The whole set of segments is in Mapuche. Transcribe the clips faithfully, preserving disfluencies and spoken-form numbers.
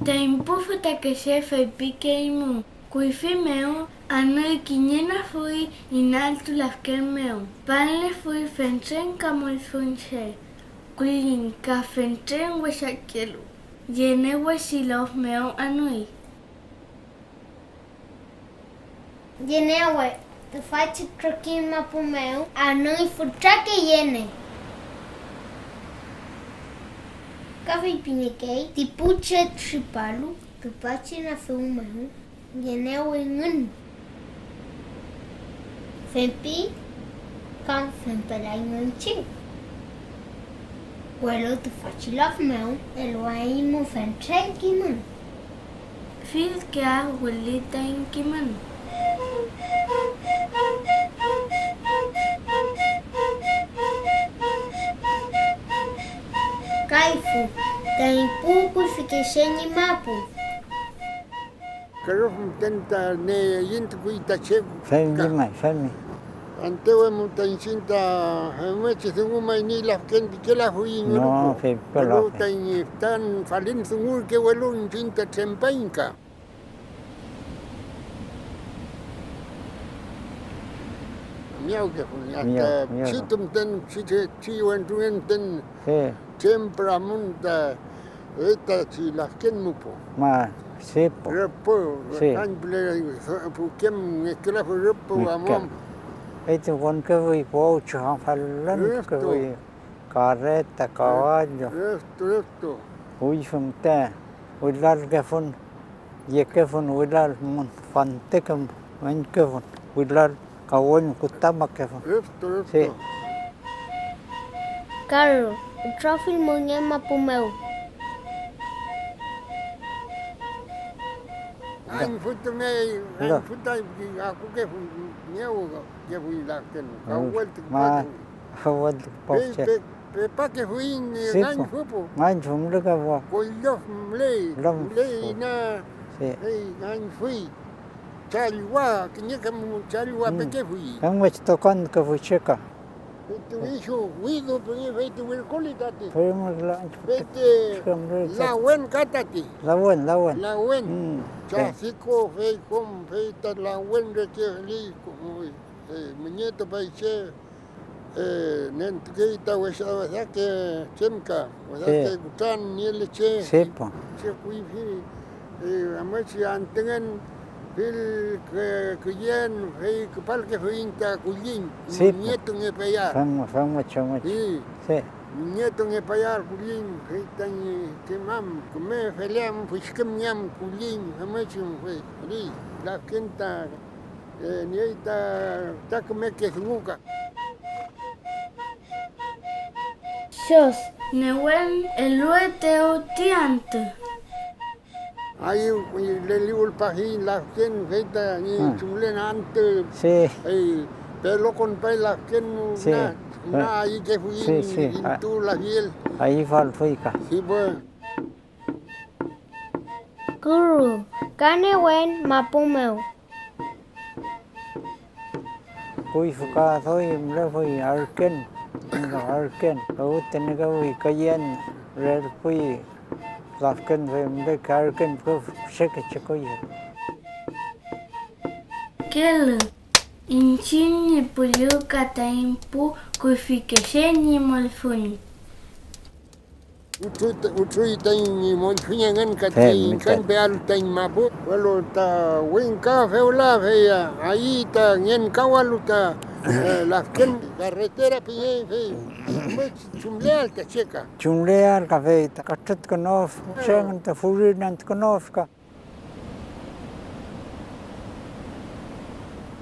Taiñ pu fütakeche feypikeymün, kuyfi mew anüy kiñe nafuy inaltu lafken mew, panlefuy fentren kamüllfün che, kulliñ ka fentren wesakelu, yenewechi lof mew anüy. Yenewe, tüfachi trokiñ mapu mew anüy fütrake yene. Ka feypingekey ti pu che tripalu tüfachi nafiw mew yenewingün. Feypi kam fempelay iñchiñ. Welu tüfachi laf mew eluaeiñmu fentren kimün. Fill ka wüli taiñ kimün. Kayfu, taiñ pu kuyfike che ñi mapu. Kürüf müten ta ne yintukuy ta che. Femnge ka may, femnge. Antü welu ta iñchiñ ta femngechi dungu may ni lafken pikelafuiñ. No, welu feypikelafuiñ. Welu tañi fütan falin dungu ürke, welu iñchiñ ta trempaiñ ka. Miyawkefuiñ, hasta miyaw, miyaw. Püchitu müten, püchi, püchi wentru müten. Sí. Trempüramün ta, eh, tachi lafken mu po. Ma, sí po. Rüpü, sí. Kañpüle, pukem ngekelafu rüpü. Ngeke. Amuam. Fey ti konkefuy po, chuhan fallan. Esto. Kefuy karreta, kaballo. Esto, esto. Kuyfi müten, wilalkefun, yekefun, wilalmun, fantekem, weñkefun, wilal. Kawen kutamakefun. Esto, esto. Sí. Karu, ütrafilmunge mapu mew. Añfutungey, añfuta, akukefuy, miyawkefuy lafken, kaweltukupefuy. Kaweltukupefuy. Fey pe-, pepakefuiñ. Sí, ngañfupu. Ngañfu mülekafuy. Koy lof müley, müley ina, sí. Fey ngañfuy. Challwa, kiñeke mu challwa pekefuy. Femngechi tokantukefuy che ka. Fey ti wichu, widu püñeñ, fey ti wirkuli tati. Fey ti lawen ka tati. Lawen, lawen. Lawen. Chasiko, fey kom, fey ta lawen reke, fey, eh, müñetupay che. Eh, nentukey ta wesa, wesake chemka, wesake kutran niele che, che kuyfi, eh, amuechi antüngen fill kü-, küyen, fey küpalkefuiñ ta kulliñ, nietungepeya. Fem-, femngechi, femngechi. Sí. Nietungepeya kulliñ, fey tañi chem am, küme feleam, püskümngeam kulliñ, femngechi, fey, fey lafken ta Eh, niey ta, ta kümeke dungu ka. Dios, newen eluetew ti antü. Ay, leliwülpafiñ lafken, fey tañi chumlen antü. Sí. Ey, pelokonpay lafken, na, na ayükefuiñ, sí, sí, lintu lafiel. Ayüfalfuy ka. Sí, pues. Kürü ka newen mapu mew. Kuyfi ka doy mülefuy arken, arken, üwütenekafuy küyen, rerpuy lafken, fey müleki arken, kü-, füchekeche kuyfi. Kelü, iñchiñ ñi püllü ka taiñ pu kuyfike che ñi mollfüñ. Ütruy, ütruy taiñ mollfüñ engün ka taiñ kañpealu taiñ mapu, welu ta wingka fewla, fey ayüy ta ngenkawalu ta, eh, lafken carretera pingey, fey chumleael ta che ka. Chumleael ka, fey ta katrütkünuwfi, che engün ta furiy nentukünuwfi ka.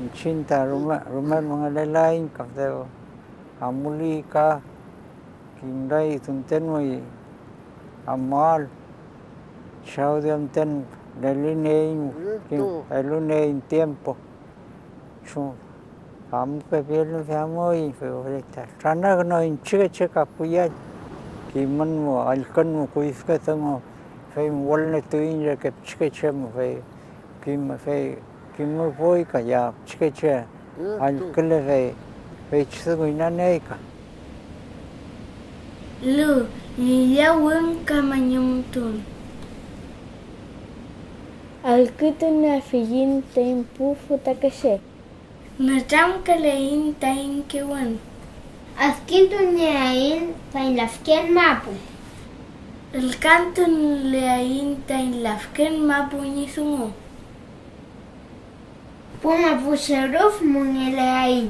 Iñchiñ ta rume, rume mongelelaiñ, ka dew amuli ka kimlay tunten may amuael. Chaw Dios müten lelinieeiñ, kim-, elunieeiñ tiempo. Chu-, Amukefiel no fey amuiñ, fey wüla ta tranakünuiñ pichikeche kapuyall. Kimün mu, allkün mu, kuyfike dungu, fey wülnatuiñ reke pichikeche mu, fey kim-, fey kimürpuy ka ya pichikeche allküle, fey feychi dungu inaniey ka. Lu, ngillawün ka mañumtun. Allkütunieafiyiñ taiñ pu fütakeche. Nütramkaleiñ taiñ kewün. Adkintunieaiñ taiñ lafken mapu. Ülkantunieaiñ taiñ lafken mapu ñi dungu. Pu mapuche rüf mongeleaiñ.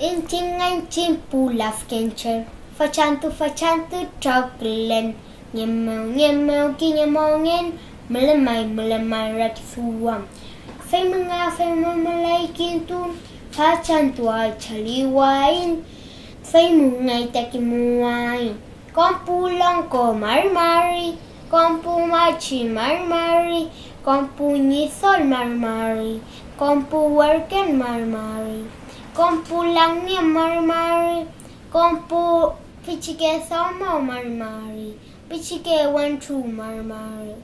Iñchiñ nganchiñ pu lafkenche, fachantü fachantü trawkülen, ngen mew ngen mew kiñe mongen, mülemay mülemay rakiduam. Fey müna fey müley kintu, fachantü ay chaliwaiñ, fey müngay ta kimuwaiñ. Kom pu longko mari mari, kom pu machi mari mari, kom pu ñidol mari mari, kom pu werken mari mari, kom pu lamngen mari mari, kom pu pichike domo mari mari, pichike wentru mari mari.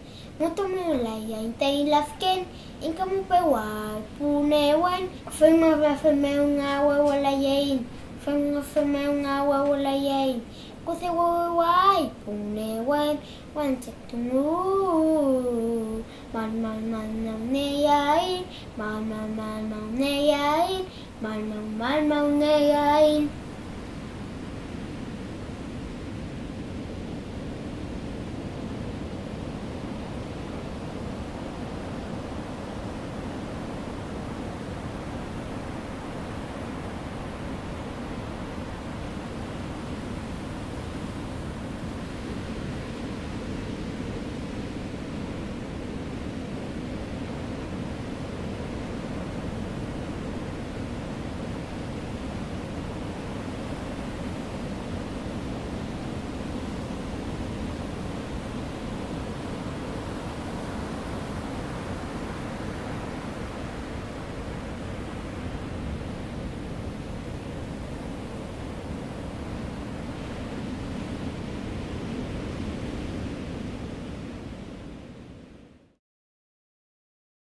Mütrümlayaiñ taiñ lafken, ingkamu peway pu newen, fey nga fey mew nga wewelayaiñ, fey nga fey mew nga wewelayaiñ. Kudeweway pu newen, wanche dungu. Mal, mal, mal, malmawnieaiñ, mal, mal, mal, malmawnieaiñ, mal, mal, mal, malmawnieaiñ.